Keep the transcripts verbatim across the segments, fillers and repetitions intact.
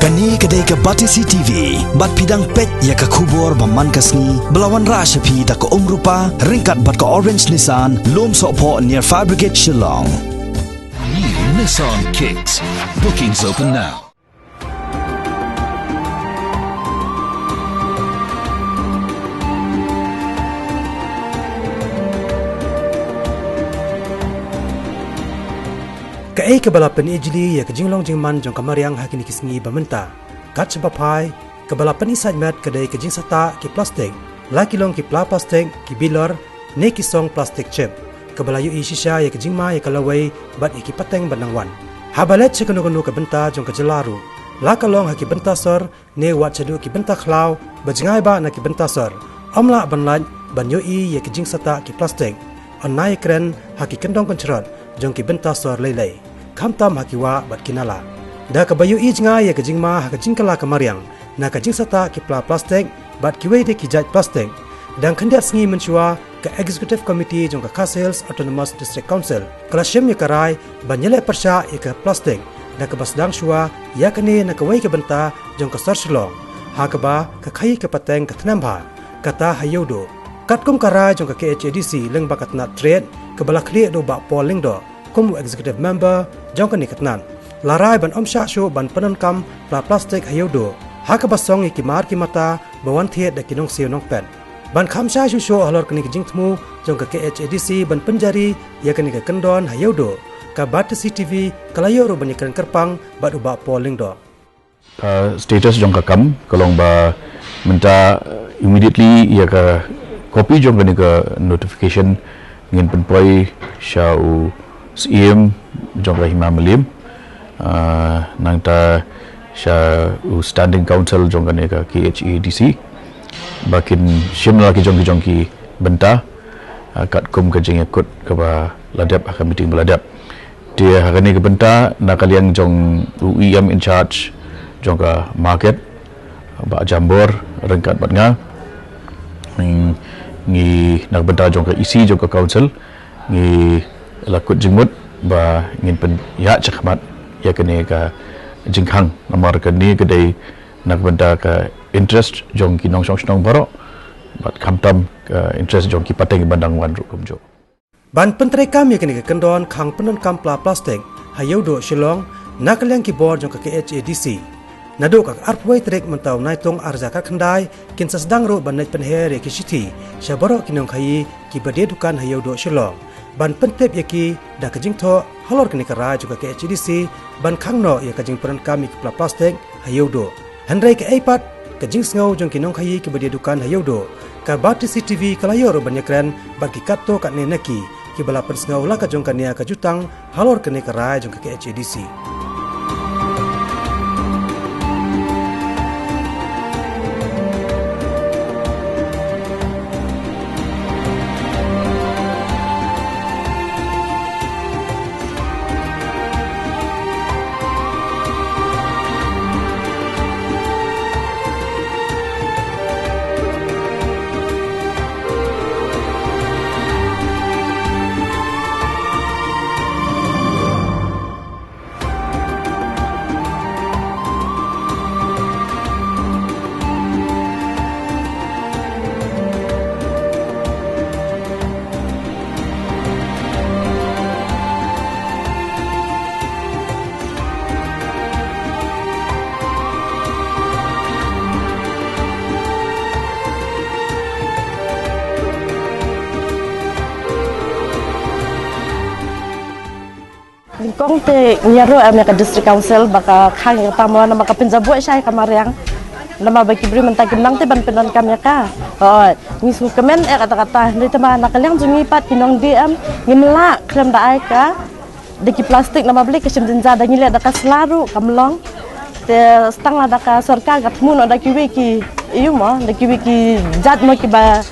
Kane ka dei ka Batesi T V, bad phi dang peit ïa ka khubor ba man ka sngi, ba la wanrah sha phi da ka Umrupa, ryngkat bad ka Orange Nissan, Lumsohphoh near Fire Brigade, Shillong. New Nissan Kicks. Bookings open now. Kaei kaba la pynijli ïa ka jinglong jingman jong ka mariang ha kine ki sngi ba mynta. Kat shaba phai, kaba la pynisaitmat ka dei ka jingsahtah ki plastik, la ki long ki pla plastik, ki bilor, ne ki song plastik chip, kaba la ïohi shisha ïa ka jingma ïa ka lawei bad ïa ki pateng ba nang wan. Haba leit sha kano kano ka bynta jong ka jylla ruh, la ka long ha ki bynta sor, ne wat shaduh ki bynta khlaw, ba jngai ba na ki bynta sor, ym lah ban lait ban ïohi ïa ki jingsahtah ki plastik, yn nai kren ha ki kyndong kynshrot jong ki bynta sor lei lei, khamtam ha ki wah bad ki nala. Da kaba ïohi jngai ïa ka jingma ha ka jingkylla ka mariang na ka jingsahtah ki pla plastik bad kiwei de ki jait plastik, dang khyndiat sngi mynshuwa ka Executive Committee jong ka Khasi Hills Autonomous District Council ka la shim ïa ka rai ban ïaleh pyrshah ïa ka plastik, da kaba sdang shuwa ïa kane na kawei ka bynta jong ka sor Shillong, ha kaba ka khaïi ka pateng ka thnam bha, kata ha Ïewduh. Katkum ka rai jong ka K H A D C lyngba ka tnat trade, kaba la khlieh da u Bah Paul Lyngdoh kum u executive member jong kane ka tnat, la rai ban ym shah shuh ban pyndonkam pla plastik ha Ïewduh, ha kaba song ïa ki mar ki mata ba wan thied da ki nongsiew nongpet. Ban kham shai shuh shuh halor kane ka jingthmu jong ka K H A D C ban pynjari ïa kane ka kyndon ha Ïewduh, ka Batesi T V ka la ïoh ruh ban ïakren kyrpang bad u Bah Paul Lyngdoh. Ka status jong ka kam ka long ba mynta, uh, immediately ïa ka copy jong kane ka notification ngin pynpoi sha u Syiem jong ka Hima Mylliem, uh, nangta sha u Standing Council jong kane ka K H A D C, ba kin shim la ki jong ki jong ki bynta, uh, katkum ka jingïakut kaba la dep ha ka meeting ba la dep. Te ha kane ka bynta na ka liang jong u E M in charge jong ka market, Bah Jambor, ryngkat bad nga, ngi, ngi na ka bynta jong ka E C jong ka council, ngi la kut jingmut ba ngin pynïaid shakhmat ïa kane ka jingkhang, namar kane ka dei na ka bynta ka interest jong ki nongshong shnong baroh, bad khamtam ka interest jong ki pateng ba dang wan ruh kumjuh. Ban pyntreikam ïa kane ka kyndon khang pyndonkam pla plastik ha Ïewduh Shillong, na ka liang ki bor jong ka K H A D C, naduh ka arphew tarik mynta u Naitung arhajar khatkhyndai, kin sa sdang ruh ban leit pynher ïa ki shithi sha baroh ki nongkhaïi kiba die dukan ha Ïewduh Shillong, ban pyntip ïa ki da ka jingthoh halor kane ka rai jong ka K H A D C ban khang noh ïa ka jingpyndonkam ïa ki pla plastik ha Ïewduh. Hynrei kaei pat ka jingsngew jong ki nongkhaïi kiba die dukan ha Ïewduh, ka Batesi T V ka la ïoh ruh ban ïakren bad ki katto katne na ki, kiba la pynsngew la ka jong kane ka jutang halor kane ka rai jong ka K H A D C. Nyngkong te ngi ïaroh em ïa ka District Council ba ka khang ïa kata mo, namar ka pynjabuh shai ka mariang. Namar ba ki briew mynta kim nang te ban pyndonkam ïa ka. Hooid, ngi sngewkmen eh kata kata. Hynrei te ma na ka liang jong ngi pat ki nongdie em, ngim lah khlem da ai ka da ki plastik, namar balei ka shem jynjar, da ngi leh da ka sla ruh kam long. Te tang la da ka sorkar ka thmu noh da kiwei ki, ïa mo, da kiwei ki jait mo kiba,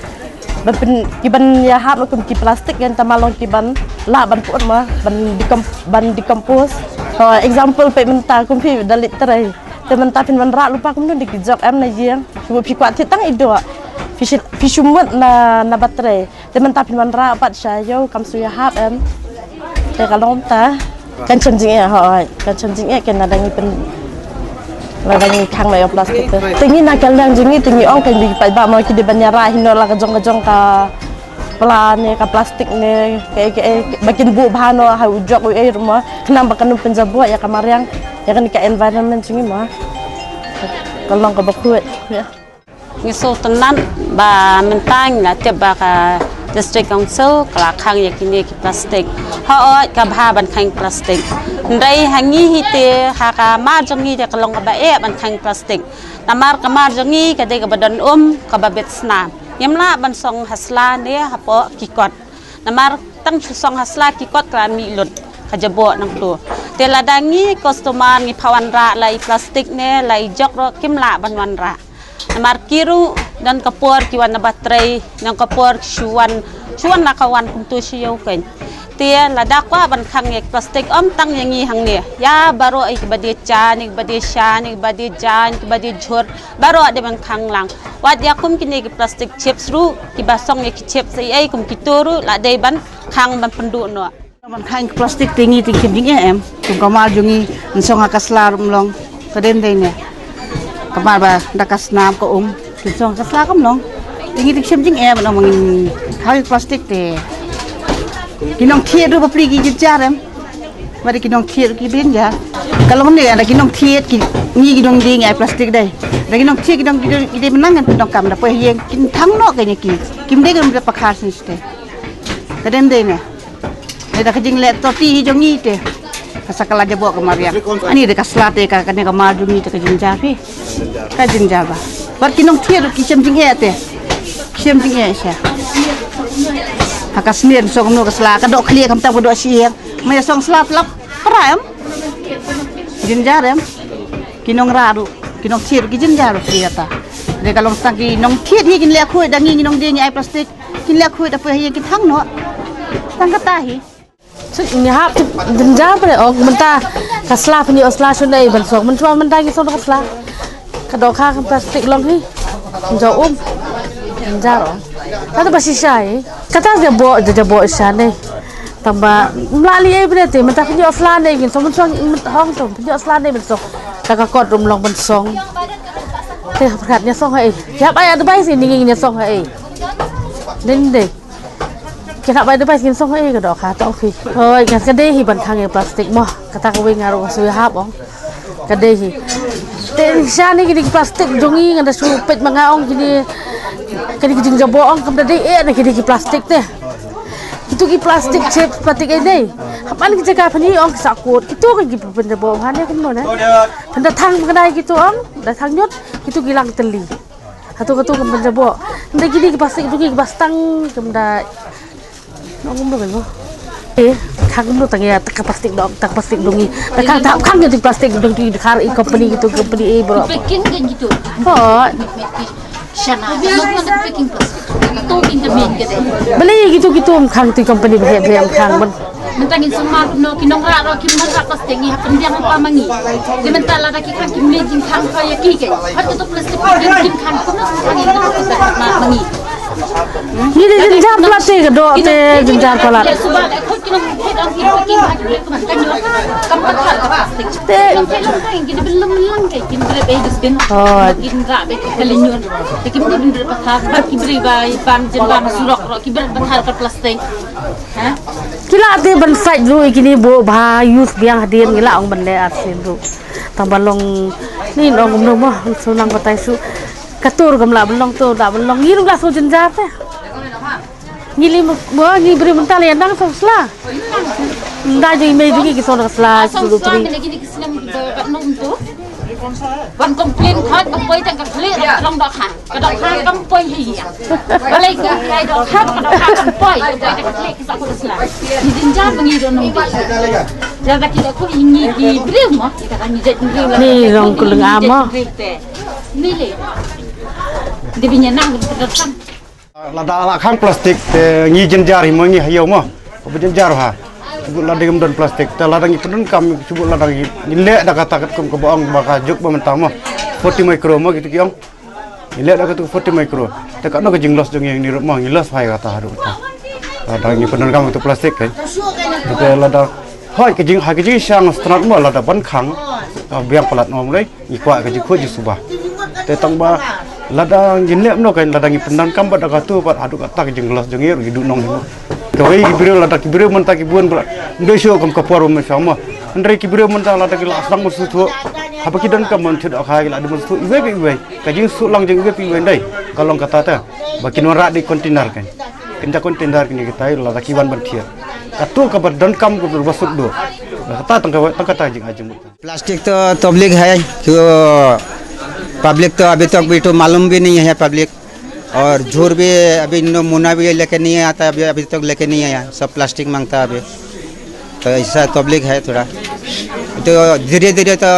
ba pyn, kiban ïahap noh kum ki plastik, ïa te ma long kiban lah ban put mo, ban decom, ban decompose. For example, peit mynta kum phi da leit trei. Te mynta phin wanrah lypa kumno da ki jok em na ïing. Phi kwah thied tang i doh. Phi shu, phi shu mut na, na ba trei. Te mynta phin wanrah pat sha ïew kam shu ïahap em. Te ka long ta. Kan shem jingeh, hooid. Kan shem jingeh, kan da ngi pyn, Lada ngi khang noh ïa plastik te. Te ngi na ka liang jong ngi te ngi ong kein ba ki paidbah mo ki dei ban ïarah hi noh la ka jong ka jong ka pla ne ka plastik ne kaei kaei ba kin buh bha noh ha u jok u ei ruh mo. Khnang ba kan ym pynjaboh ïa ka mariang ïa kane ka environment jong ngi mo. Ka long kaba khuid. Ngi sngewtynnat ba mynta ngi la tip ba ka District Council ka la khang ïa kine ki plastik. Hooid ka bha ban khang plastik. Hynrei ha ngi hi te ha ka mar jong ngi te ka long kaba eh ban khang plastik. Namar ka mar jong ngi ka dei kaba don um kaba bit snam. Ngim lah ban song ha sla ne hapoh ki kot. Namar tang shu song ha sla ki kot ka la mih lut ka jaboh nangtu. Te lada ngi customer ngi pha wanrah la i plastik ne la i jok ruh kim lah ban wanrah. Namar ki ruh don ka por ki wan na ba trei, don ka por shu wan shu wan la ka wan kumtu shu ïew kein. Te lada kwah ban khang ïa ki plastik ym tang ïa ngi hangne ïa baroh ïa kiba die cha ne kiba die sha ne kiba die ja ne kiba die jhur. Baroh dei ban khang lang. Wat ïa kum kine ki plastik chips ruh kiba song ïa ki chips ei ei kum kito ruh la dei ban khang ban pynduh noh. Ban khang ki plastik te ngi te kim jingeh em. Kum ka mar jong ngi yn song ha ka sla ruh ym long. Ka dei ym dei ne. Ka mar ba da ka snam ka um. Kin song ha ka sla kam long. Te ngi te kim jingeh ban ong ba ngin khang ki plastik te. Ki nongthied ruh bapli ki jynjar em. Ba da ki nongthied ki jynjar. Ka long ne da ki nongthied ki ngi ki nongdie ngi ai plastik dei. Da ki nongthied ki nong ki dei mynang kan nongkam da poi ha ïing kin thang noh ka ngi ki. Kim dei kan da pakhar sien site. Ka dei ym dei ne. Dei da ka jingleh toti hi jong ngi te. Ka sa ka la jaboh ka mariang. Ani da ka sla te ka kane ka mar jong ngi te ka jynjar hi. Ka jynjar ba. Bad ki nongthied ki shem jingeh te. Ki shem jingeh sha. Ha ka snem song no ka sla ka doh khlieh kam tam ka doh shier. Ma ïa song sla tlap pra em. Jynjar em. Ki nongrah ruh ki nongthied ruh ki jynjar ruh ki ïa ta. Dei ka long tang ki nongthied hi kin leh khuid da ngi ngi nongdie ngi ai plastik. Kin leh khuid da poi ha ïing ki thang noh. Tang kata hi. Shu ngi hap jynjar pynleh ong mynta ka sla pynïoh sla shu nei ban song mynta mynta ngi song ka sla. Ka dohkha ka plastik long hi. Njo um. Njar ong. Kata ba shisha hi. Kata jaboh jaboh sha nei. Tang ba mla li ei bne te mynta pynïoh sla nei ngin song ban song hong song pynïoh sla nei ban song. Ta ka kot rum long ban song. Te hap kat nya song ha ei. Hap ai advice ni ngin nya song ha ei. Ding ding. Ki hap ai device ngin song ha ei ka dohkha tong phi. Hoi ngan ka dei hi ban khang ïa plastik mo. Kata ka wei nga ruh ka sui hap ong. Ka dei hi. Te sha ni kini ki plastik jong ngi ngan da shu peit ma nga ong kini kini ki jingjaboh ong kam da dei eh na kini ki plastik te. Kitu ki plastik chip plastik ei dei. Hap an ki jaka phani ong ki sakut kitu ki pynjaboh ha ne kumno ne. Pynda thang ma nga dei kitu ong da thang ñiut kitu ki lang tylli. Hatu hatu kam pynjaboh. Nda kini ki plastik tu ki bastang kam da. Nong kumno kan mo. Eh, khang kumno tang ïa tak plastik dong, tak plastik dong i. Tak khang tak khang ïa plastik dong i khar i company gitu, company eh bro. Packing kan gitu. Oh. Shana, kan packing plastik. Itu in the main gitu. Beli gitu gitu khang tu company beli beli khang ban. Mynta ngin sumar no ki nongrah ruh ki nongrah plastik ngi hap pynbiang pa ma ngi. Te mynta lada ki khang ki mlei jingkhang ka ïa ki ke. Hap tu plastik ki jingkhang kumno khang ïa ki ma ma ngi. Ngi dei jynjar palat te ka doh te jynjar palat. Suba ka khot ki nong khot ang ki packing ha ki blek man ka nyor kam pathar ka plastik. Te ki dei belum lang ke ki dei be dustbin. Oh. Ki rah be ka linyun. Te ki dei be pathar ki dei ba ban jin ban surok ruh ki dei pathar ka plastik. Ki lah te ban sait ruh i kini buh bha use biang hadien ki lah ong ban leh arsien ruh. Tang ba long ni ong kumno mo shu nang batai shu. Ka tur kam lah ban long tur lah ban long ngi ruh lah shu jynjar te. Ngi li mo ngi bri mynta leh nang shu sla. Nda jing mei jing ki shu sla shu tri. Wan complain khat ka poi tang ka khlieh ka long dohkha. Ka dohkha kam poi hi ïa. Balei ka kai dohkha ka dohkha kam poi ka poi tang ka khlieh ki sa ku sla. Ni jynjar ma ngi don nong bi. Lada ki da ku ngi ki briew mo ki kata ngi jait briew la. Ni rong ku leng amo. Ni le. Di binya nang ka dohkha. Lada la khang plastik te ngi jynjar hi mo ngi ha ïew mo. Ba jynjar ha. Shu lada ngim don plastik te lada ngi pyndonkam shu lada ngi leh da kata katkum kaba ong ba ka juk ba mynta mo. Forty micro mo kitu ki ong. Ngi leh da katu forty micro. Te katno ka jingloss jong ngi ni ruh mo ngi loss phai kata haduh kata. Lada ngi pyndonkam katu plastik kan. Te lada hoi ka jing ha ka jingshang strat mo lada ban khang. Ka biang palat, ym dei, ngi kwah ka jingkhuid jingsuba. Te tang ba lada ngin leh kumno kan, lada ngi pyndonkam bad da katu pat, haduh katta ka jingloss jong ngi ruh ngi duh nong hi mo. Kawei ki briew, lada ki briew mynta ki bun palat, ym dei shuh kum ka por mynshwa mo. Hynrei ki briew mynta lada ki la sdang ban sngewthuh, haba ki donkam ban thied dohkha ki la dei ban sngewthuh iwei pa iwei. Ka jingsngewlang jong iwei pa iwei, ym dei, ka long kata te ba kin wanrah da ki container kan. Kin da container kine kita, lada ki wan ban thied, katu kaba donkam kaba suk duh. Kata tang ka, tang kata jing, jingmut. प्लास्टिक तो तबलीग है, तो पब्लिक तो अभी तक भी तो मालूम भी नहीं है पब्लिक। और झूर भी अभी नो-, मुना भी लेके नहीं आता, अभी, अभी तक लेके नहीं आया, सब प्लास्टिक मांगता अभी। तो ऐसा तबलीग है थोड़ा, तो धीरे धीरे तो,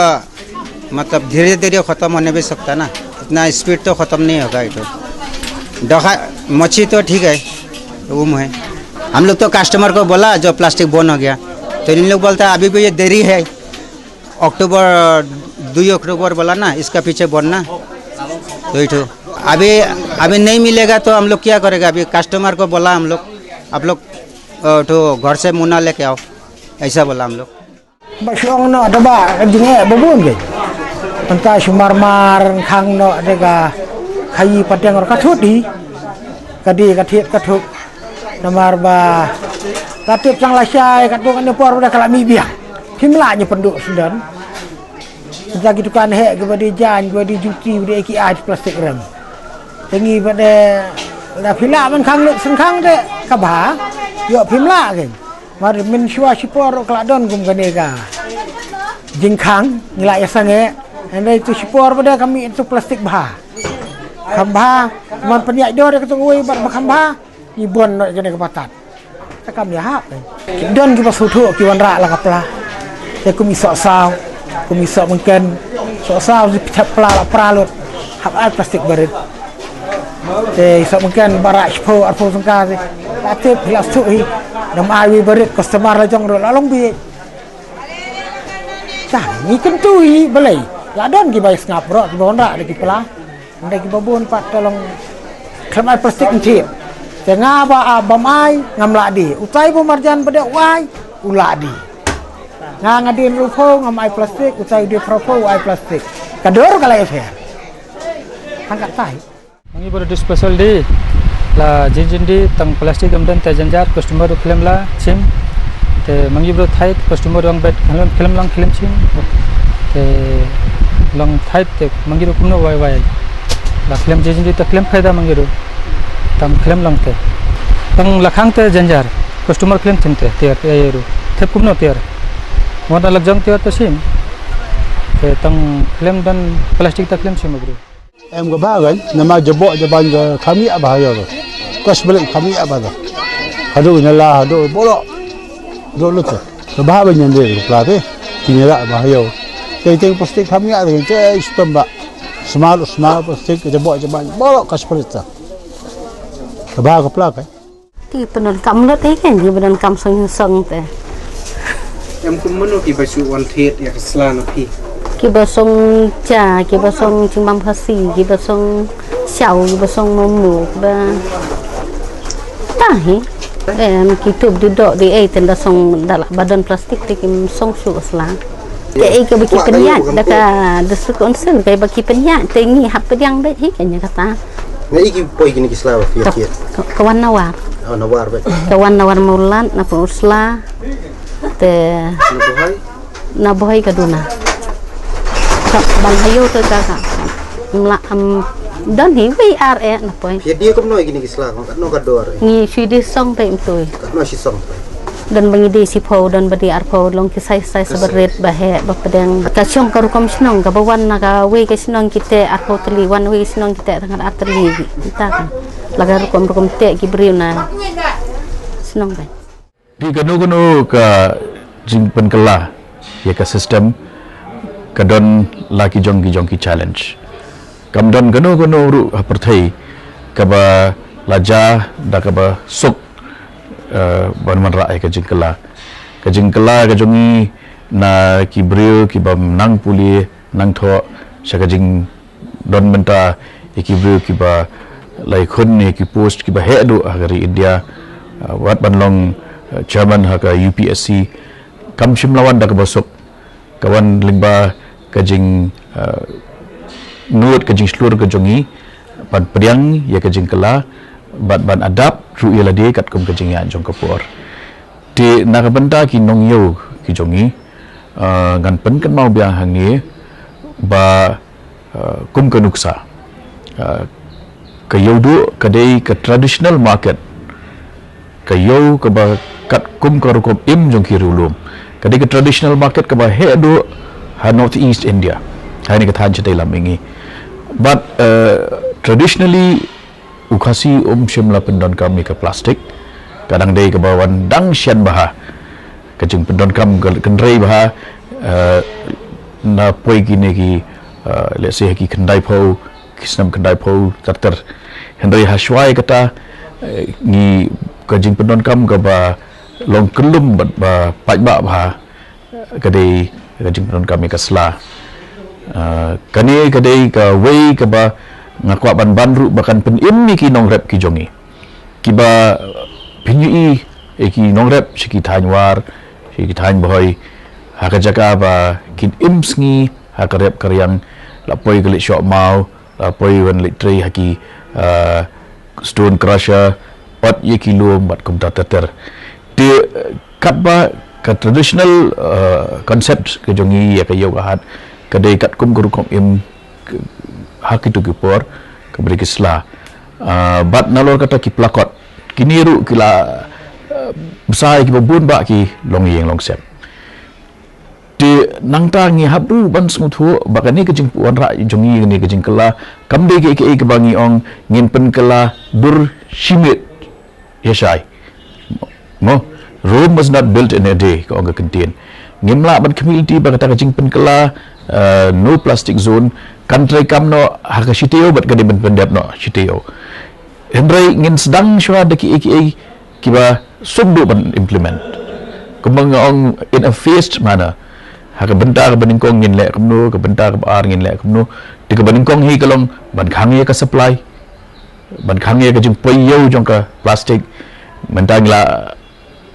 मतलब धीरे धीरे ख़त्म होने भी सकता ना, इतना स्पीड तो ख़त्म नहीं होगा ये तो। दखा मच्छी तो ठीक है, उम है। हम लोग तो कस्टमर को बोला जो प्लास्टिक बंद हो गया, तो इन लोग बोलता है अभी भी ये देरी है, अक्टूबर, दो अक्टूबर बोला ना, इसका पीछे बोलना। तो ये तो अभी, अभी नहीं मिलेगा तो हम लोग क्या करेगा? अभी कस्टमर को बोला हम लोग, आप लोग, अ, तो घर से मुना लेके आओ, ऐसा बोला हम लोग। Ba shu ong noh da ba ka jingeh ba bun ke. Mynta shu mar mar khang noh da ka khaïi pateng ruh ka thut hi. Ka dei ka thied ka thuk. Namar ba ka tip tang lashai katto katne por ba da ka la mih biang. Phim lah ngi pynduh sdang. Mynta ki dukan heh kiba dei jaiñ, kiba dei juti, kiba dei ki ai plastik rem. Te ngi ba dei la phi lah ban khang lut sngewkhang te ka bha. Ïoh phim lah ke. Mar mynshuwa shipor ruh ka la don kum kane ka jingkhang, ngi la ïa sangeh. Hynrei tu shipor ba dei ka mih tu plastik bha. Kham bha, man pynïaid dor ïa katu kawei bad ba kham bha, ngi bun noh ïa kane ka batat. Te kam ïahap, eh. Ki don kiba sngewthuh ki wanrah la ka pla. Te kum i Sohsaw, kum i Sohmynken, Sohsaw ki thep pla la pra lut. Hap ai plastik barit. Te i Sohmynken ba rah shiphew arphew tyngka te. La tip hi la sngewthuh hi. Dang ai wi barit, customer la jong ruh la long bieit. Tang ngi kyntu hi balei. La don kiba ïa sngap ruh kiba wanrah da ki pla. Hynrei kiba bun pat te long khlem ai plastik nthied. Te nga ba, ah, bym ai ngam lah die. Utai ba marjan ba dei u ai u lah die. Nga nga dien ruh phew ngam ai plastik, utai u dien phew phew u ai plastik. Ka dor ka la ïapher. Tang katai. Mangi bro, dispensal die la jingjin die, tang plastik em don te jynjar, customer ruh khlem la chim. Te mangi bro thait, customer ruh ong bet khlem, khlem long khlem chim. Te long thait te mangi ruh kumno wai wai. La khlem jingjin die te khlem phaida mangi ruh. Tang khlem long te. Tang la khang te jynjar, customer khlem chim te, tiar te ai ruh. Thep kumno tiar. Mo da lak jong tiar te chim. Te tang khlem don plastik te khlem chim bro. Em ka bha kan, namar jaboh jaban ka kham ïa bha ïa ka. Kos balik kham ïa bha da. Haduh nyala, haduh bolok. Haduh lut. Ka bha ban nyan dei ka pla te. Ki nyala bha ïa. Tei tei plastik kham ïa da, tei stom ba. Smal, smal plastik ka jaboh jaban. Bolok kos balik ta. Ka bha ka pla kan. Ki pyndonkam lut hi kan, ki pyndonkam song song te. Em kum mano kiba shu wan thied ïa ka sla na phi? Kiba song cha, kiba song jingbam Khasi, kiba song shaw, kiba song momo, kiba ta hi. Em ki tup di dok di ei te da song da lah ba don plastik te kim song shuh sla. Te ei kaba ki pynïaid da ka district council kaba ki pynïaid te ngi hap pdiang beit hi kan ïa kata. Nga i ki poi kine ki sla ba phi ïa thied. Ka, ka wan na war. Oh, na war beit. Ka wan na war Mawlad, na pun u sla. Te na Bohai? Na Bohai ka duna. Ka ban hayo te ka ka. Mla am don hi wi ar e na poi. Phi ïa die kumno ïa kine ki sla, katno ka dor? Ngi shu die song te mtui. Katno shi song te? Don ba ngi die shiphew, don ba die arphew, long ki size size ba rit ba heh ba pdeng. Ka shong ka rukom shnong kaba wan na kawei ka shnong ki teh arphew tylli, wan wei ka shnong ki teh tang ar tylli. Ita ka la ka rukom rukom teh ki briew na shnong ba. Phi kano kano ka jingpynkylla ïa ka system ka don la ki jong ki jong ki challenge. Kam don kano kano ruh ha pyrthei kaba la jia da kaba suk, eh, ban wanrah ïa ka jingkylla. Ka jingkylla ka jong ngi na ki briew kiba nang pule nang thoh sha ka jingdon mynta ïa ki briew kiba la ïakhun ïa ki post kiba heh duh ha ka ri India, eh, wat ban long, eh, chairman ha ka U P S C. Kam shym la wan da kaba suk. Ka wan lyngba ka jing, eh, nud, ka jingshlur ka jong ngi ban pdiang ïa ka jingkylla bad ban adapt ruh ïa lade katkum ka jingïaid jong ka por. Te na ka bynta ki nongïew ki jong ngi, eh, ngan pynkynmaw biang hangne ba, eh, kum ka nuksa, eh, ka ïewduh ka dei ka traditional market, ka ïew kaba katkum ka rukom im jong ki riewlum. Ka dei ka traditional market kaba heh duh ha North East India, ha kane ka thaiñ shatei lam ïa ngi. But, eh, traditionally, u Khasi um shym la pyndonkam ïa ka plastik. Ka dang dei kaba wan dang shen bha ka jingpyndonkam, ka kynrei bha, eh, na poi kine ki, eh, let's say, ki khyndai phew, ki snem khyndai phew ter ter. Hynrei ha shuwa ïa kata, eh, ngi, ka jingpyndonkam kaba long kyllum bad ba paidbah bha ka dei ka jingpyndonkam ïa ka sla. Ah, kane ka dei kawei kaba nga kwah ban ban ruh ba kan pynim ïa ki nongrep ki jong ngi, kiba pynïohi ïa ki nongrep sha ki thaiñ War, sha ki thaiñ Bhoi, ha ka jaka ba kin im sngi ha ka rep ka riang, la poi ka leit shoh maw, la poi ban leit trei ha ki, ah, stone crusher, ot ïa ki lum bad kumta ter ter. Te, eh, katba ka traditional, eh, concept ka jong ngi ïa ka ïew ka hat ka dei katkum ka rukom im, k-, ha kito ki por kaba dei ki sla. Ah, bad nalor kata ki plakot, kine ruh ki la, eh, bsa ïa kiba bun bah ki longïing longsem. Te nangta ngi hap ruh ban sngewthuh ba kane ka jingwanrah jong ngi, kane ka jingkylla, kam dei kaei kaei kaba ngi ong ngin pynkylla dur shi miet ïa shai. Mo, Rome was not built in a day, ka ong ka kyntien. Ngim lah ban khmih lynti ba kata ka jingpynkylla, eh, no plastic zone kan treikam noh ha ka shi taïew bad ka dei ban pyndep noh shi taïew. Hynrei ngin sdang shuwa da kiei kiei kiba suk duh ban implement. Kumba nga ong, in a phased manner. Ha ka bynta kaba nyngkong ngin leh kumno, ka bynta kaba ar ngin leh kumno. Te kaba nyngkong hi ka long ban khang ïa ka supply, ban khang ïa ka jingpoi ïew jong ka plastik. Mynta ngi la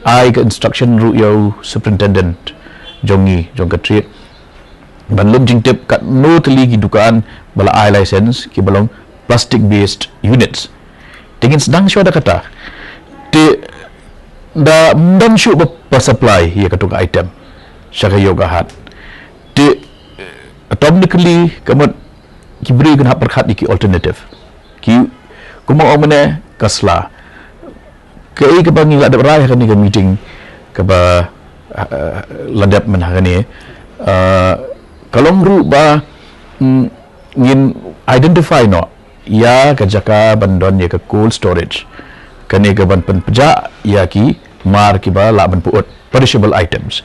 ai ka instruction ruh ïa u superintendent jong ngi, jong ka trade, ban lum jingtip katno tylli ki dukan ba la ai license kiba long plastic based units. Te ngin sdang shuwa da kata. Te da ym don shuh ba, ba supply ïa kato ka item sha ka ïew ka hat. Te, eh, automatically ka mut ki briew kin hap pyrkhat ïa ki alternative. Ki, kumba ong mynne, ka sla. Kaei kaba ngi la dep rai ha kane ka meeting kaba, eh, la dep mynne ha kane, eh, ka long ruh ba, mm, ngin identify noh ïa ka jaka ban don ïa ka cold storage. Kane ka ban pynpjah ïa ki mar kiba lah ban pyut, perishable items.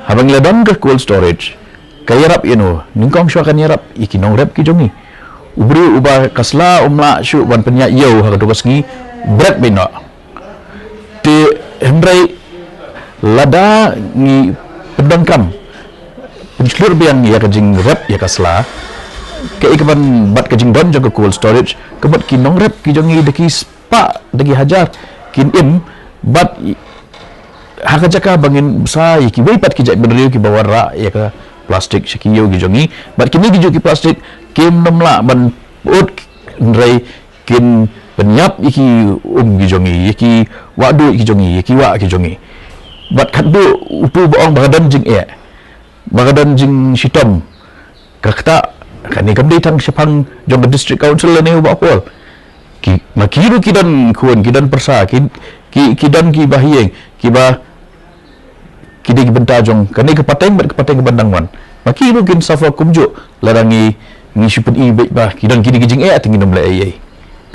Haba ngi la don ka cold storage, ka ïarap ïa no? Nyngkong shuwa kan ïarap ïa ki nongrep ki jong ngi. U briew uba ka sla um lah shuh ban pynïaid ïew ha kato ka sngi, bret beit noh. Te hynrei lada ngi pyndonkam, pynshlur biang ïa ka jingrep ïa ka sla, kaei kaban bad ka jingdon jong ka cold storage, ka mut ki nongrep ki jong ngi da ki spah, da ki hajar kin im, bad i-, ha ka jaka ba ngin bsa ïa kiwei pat ki jaitbynriew kiba wanrah ïa ka plastik sha ki ïew ki jong ngi, bad kine ki juh ki plastik kim nym lah ban pyut, hynrei kin pynïap ïa ki um ki jong ngi, ïa ki wah duh ki jong ngi, ïa ki wah ki jong ngi. Bad khatduh u tu ba ong ba ka don jingeh, ba ka don jingshitom, ka ktah, kane kam dei tang shaphang jong ka District Council lane u Bah Paul. Ki, ma ki ruh ki don khun, ki don pyrsa, ki, ki, ki don ki bahaïing kiba, ki dei ki bynta jong kane ka pateng bad ka pateng kaban dang wan. Ma ki ruh kin suffer kumjuh lada ngi, ngi shu pyni beit ba ki don kine ki jingeh te ngin ym leh ei ei.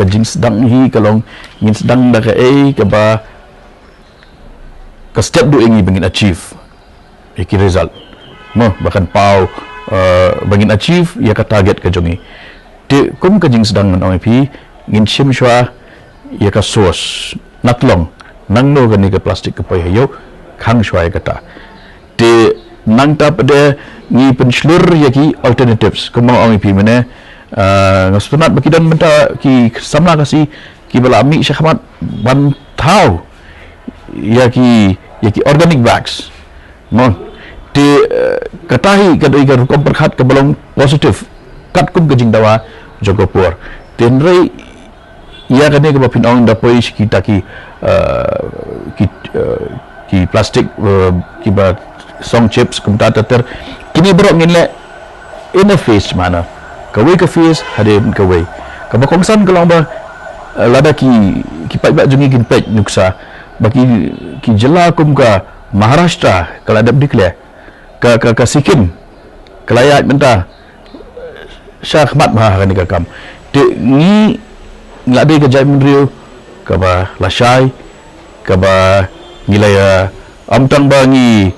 Ka jingsdang hi ka long ngin sdang da kaei kaba ka step duh ïa ngi ba ngin achieve ïa ki result. Mo, ba kan paw, eh, ba ngin achieve ïa ka target ka jong ngi. Te kum ka jingsdang ngan ong ïa phi, ngin shim shuwa ïa ka source, na tlong, nangno kane ka plastik ka poi ha ïew, khang shuwa ïa kata. Te nangta pat de ngi pynshlur ïa ki alternatives, kumba nga ong ïa phi mynne, eh, nga sngewtynnat ba ki don mynta ki samla Khasi kiba la mih shakhmat ban thaw ïa ki, ïa ki organic bags. Mo. Te eh, kata hi ka dei ka rukom pyrkhat kaba long positive katkum ka jingdawa jong ka por. Te hynrei ïa kane kaba phin ong da poi sha kita ki eh, ki eh, ki plastic eh, kiba song chips kumta ter ter, kine baroh ngin leh in a phased manner. Kawei ka phase hadien kawei. Kaba kongsan ka long ba eh, lada ki ki paidbah jong ngi kin peit nuksa ba ki ki jylla kum ka Maharashtra ka la dep declare, ka ka ka Sikkim ka la ïaid mynta sha khmat bha ha kane ka kam. Te ngi la dei ka jaitbynriew kaba lashai, kaba ngi la ïa, ym tang ba ngi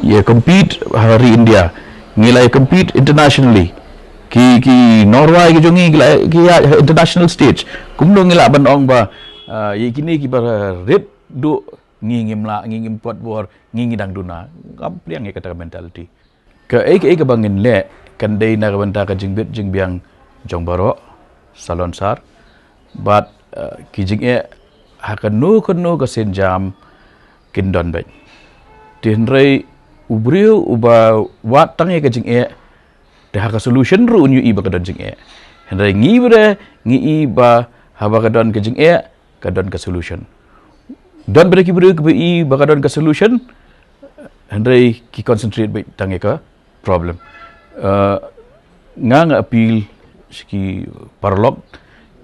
ïa compete ha ri India, ngi la ïa compete internationally. Ki ki nongwai ki jong ngi ki la ki ïa international stage. Kumno ngi lah ban ong ba ah, ïa kine kiba rit duh ngi ngim lah, ngi ngim pat bor, ngi ngi dang duna. Ngam pdiang ïa kata ka mentality. Kaei kaei kaba ngin leh kan dei na ka bynta ka jingbit jingbiang jong baroh salonsar. Bad eh, ki jingeh ha kano kano ka sienjam kin don beit. Te hynrei u briew uba wad tang ïa ka jingeh, te ha ka solution ruh un ïohi ba ka don jingeh. Hynrei ngi briew ngi i ba haba ka don ka jingeh ka don ka solution. Don briew ki briew kiba i ba ka don ka solution, hynrei ki concentrate beit tang ïa ka problem. Eh, nga nga appeal sha ki paralok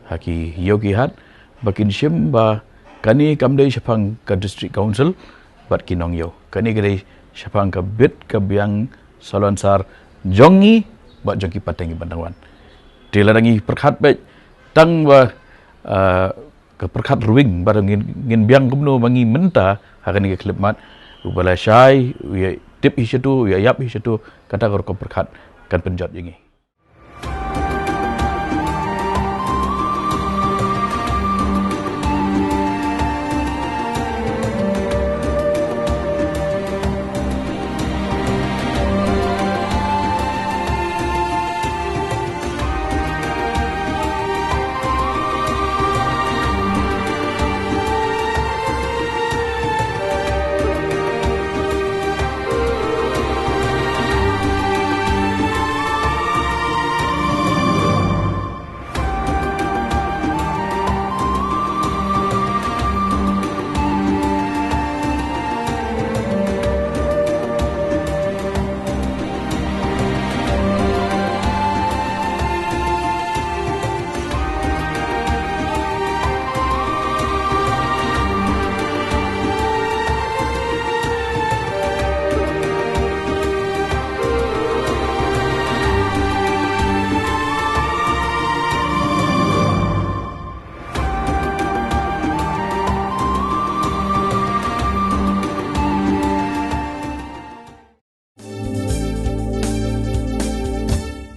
ha ki ïew ki hat ba kin shim ba kane kam dei shaphang ka district council bad ki nongïew. Kane ka dei shaphang ka bit ka biang salonsar jong ngi bad jong ki pateng ki bynta wan. Te lada ngi pyrkhat beit tang ba eh, ka pyrkhat ruwing ba ngin ngin biang kumno ba ngi mynta ha kane ka khyllipmat, uba lashai u ïa tip hi shatu, u ïa ïap hi shatu, kata ka rukom pyrkhat kan pynjot ïa ngi.